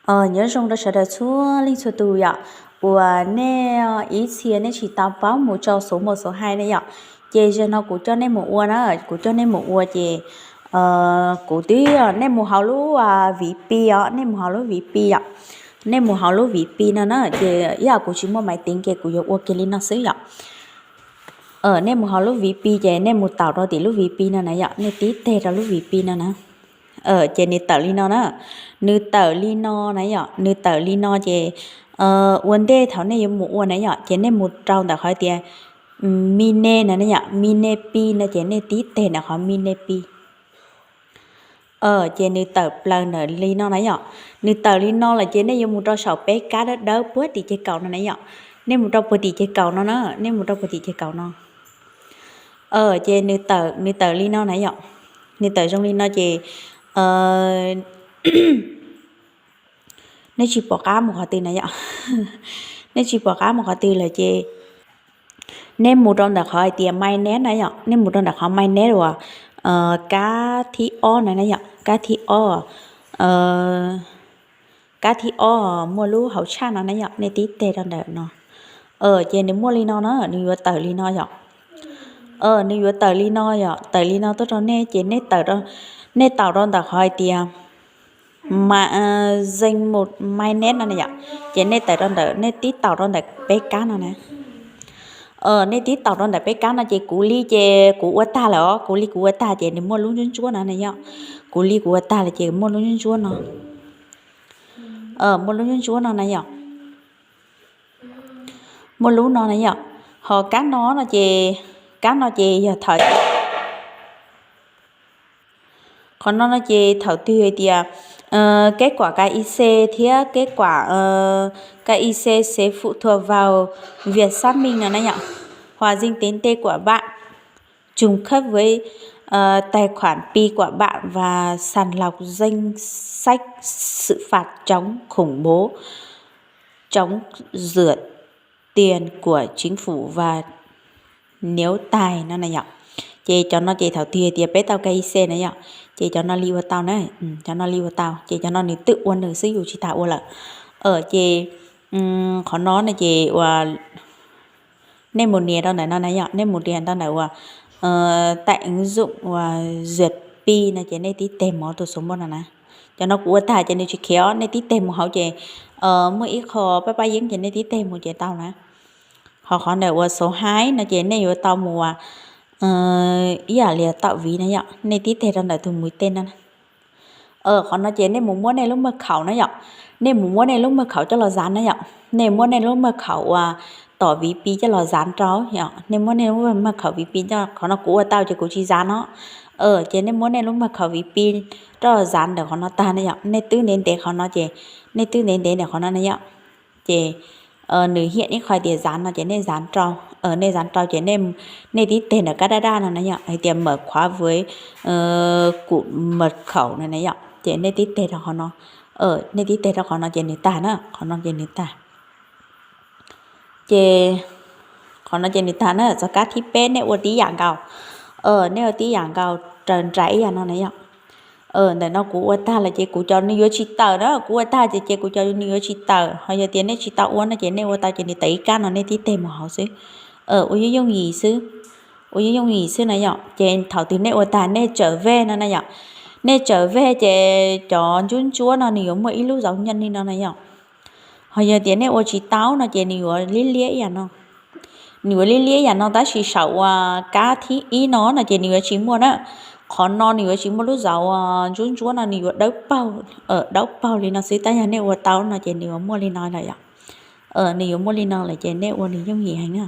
Nyob zoo rau sawv daws txhua leej txhua tus yom, uas nej ib txhia nej tsis tau paub mus rau số một số hai ne yom, ces zaum no kuv coj nej mus ua na, kuv coj nej mus ua ces kuv twb, nej mus hauv lub Vis Pi os, nej mus hauv lub Vis Pi yom, nej mus hauv lub Vis Pi no na, ces ib yam kuv tsis muaj maiv tiv ces kuv yuav ua kiag li no xwb yom. Nej mus hauv lub Vis Pi ces nej mus taus rau tim lub Vis Pi no na yom, nej tib teg rau lub Vis Pi no na. Ces nws tawm li no na, nws tawm li no na yom, nws tawm li no ces ua ntej thaum nej yuav mus ua na yom, ces nej mus rau ntawm qhov tias Mi Ne no na yom, Mi Ne Pi no ces nej tib teg ntawm qhov Mi Ne Pi. Ces nws tawm plaws ntawm li no na yom, nws tawm li no lawm ces nej yuav mus rau saum peb kab dawb dawb puag tim ceg kaum no na yom, nej mus rau puag tim ceg kaum no na, nej mus rau puag tim ceg kaum no. Ces nws tawm, nws tawm li no na yom, nws tawm zoo li no ces nej tsis pom qab mus qhov twg na yom, nej tsis pom qab mus qhov twg lawm ces nej mus rau ntawm qhov hais tias My Net na yom, nej mus rau ntawm qhov My Net uas kab thib ob na na yom, kab thib ob, kab thib ob muaj lub hauv tshaj no na yom, nej tib teg rau ntawm no. Ces nws muaj li no na, nws yuav tawm li no yom. Nws yuav tawm li no yom, tawm li no tuaj rau nej ces nej tawm, nej taus rau ntawm qhov hais tias Zeng mus My Net no na yom, ces nej tawm rau ntawm, nej tib taus rau ntawm peb kab no na. Nej tib taus rau ntawm peb kab no ces kuv li ces kuv ua tag lawm os, kuv li kuv ua tag ces nws muaj lub ntsuab ntsuab no na yom. Kuv li kuv ua tag lawm ces muaj lub ntsuab ntsuab no, muaj lub ntsuab ntsuab no na yom, muaj lub no na yom. Ho kab no no ces, kab no ces yog thaum, qhov no no ces thaum twg hais tias kết quả KYC thiab kết quả KYC sẽ phụ thuộc vào việc xác minh no na yom, hoặc danh tính tên của bạn, trùng khớp với tài khoản Pi của bạn và sàng lọc danh sách xử phạt chống khủng bố, chống rửa tiền của chính phủ và nếu tài no na yom. Ces cov no ces thaum twg tias peb tau KYC na yom, ces cov no li ua tau na, cov no li ua tau, ces cov no nws twb ua nws xwb, yus tsis tas ua lawm. Ces qhov no no ces ua nej mus nias rau ntawm no na yom, nej mus nias rau ntawm uas tải ứng dụng uas duyệt Pi no ces nej tib teg mus hauv tus xus npoj no na. Cov no kuv ua tag ces nws tsis khiav os, nej tib teg mus hauv ces muaj ib qho pab pab yeeb ces nej tib teg mus ces tau na. Ho qhov ntawm uas số hai no ces nej yuav tau mus ua ib yam li tau viv na yom, nej tib teg rau ntawm tus mus tej no. Qhov no ces nej mus muab nej lub maj khaum na yom, nej mus muab nej lub maj khaum coj los zav na yom, nej muab nej lub maj khaum uas tom viv pi coj los zav rau yom, nej muab nej lub maj khaum viv pi coj, qhov no kuv ua tau ces kuv tsis zav no. Ces nej muab nej lub maj khaum viv pi coj los zav ntawm qhov no tag na yom, nej twb ntev ntev qhov no ces, nej twb ntev ntev ntawm qhov no na yom, ces nws hiam ib qho tias zav no ces nej zav rau, nej zav rau ces nej tib teg ntawm kab daj daj no na yom, hais tias mở khóa với cụm mật khẩu no na yom, ces nej tib teg rau qhov no, nej tib teg rau qhov no ces nws tag na, qhov no ces nws tag. Ces qhov no ces nws tag na, txog kab thib peb nej ua tib yam nkaus, nej ua tib yam nkaus raws nraim ib yam no na yom. Ntawm no kuv ua tag lawm ces kuv cov nws yuav tsis tawm na, kuv ua tag ces ces kuv cov nws yuav tsis tawm, ho yog tias nej tsis tau ua no ces nej ua tau ces nws tawm ib kab no nej tib teg mus hauv xwb. Ua yooj yooj yim xwb, ua yooj yooj yim xwb na yom. Ces thaum twg nej ua tag nej tsawm vej no na yom, nej tsawm vej ces cov ntsuab ntsuab no nws yuav muaj ib lub zauv nyob li no na yom. Ho yog tias nej ua tsis tau no ces nws yuav liab liab ib yam no, nws yuav liab liab ib yam no tab sis saum uas kab thib ib no no ces nws yuav tsis muaj na. Qhov no nws yuav tsis muaj lub zauv ntsuab ntsuab no, nws yuav dawb paug, dawb paug li no xwb, tab yog nej ua tau no ces nws yuav muaj li no lawm yom. Nws yuav muaj li no lawm ces nej ua nws yooj yim heev na.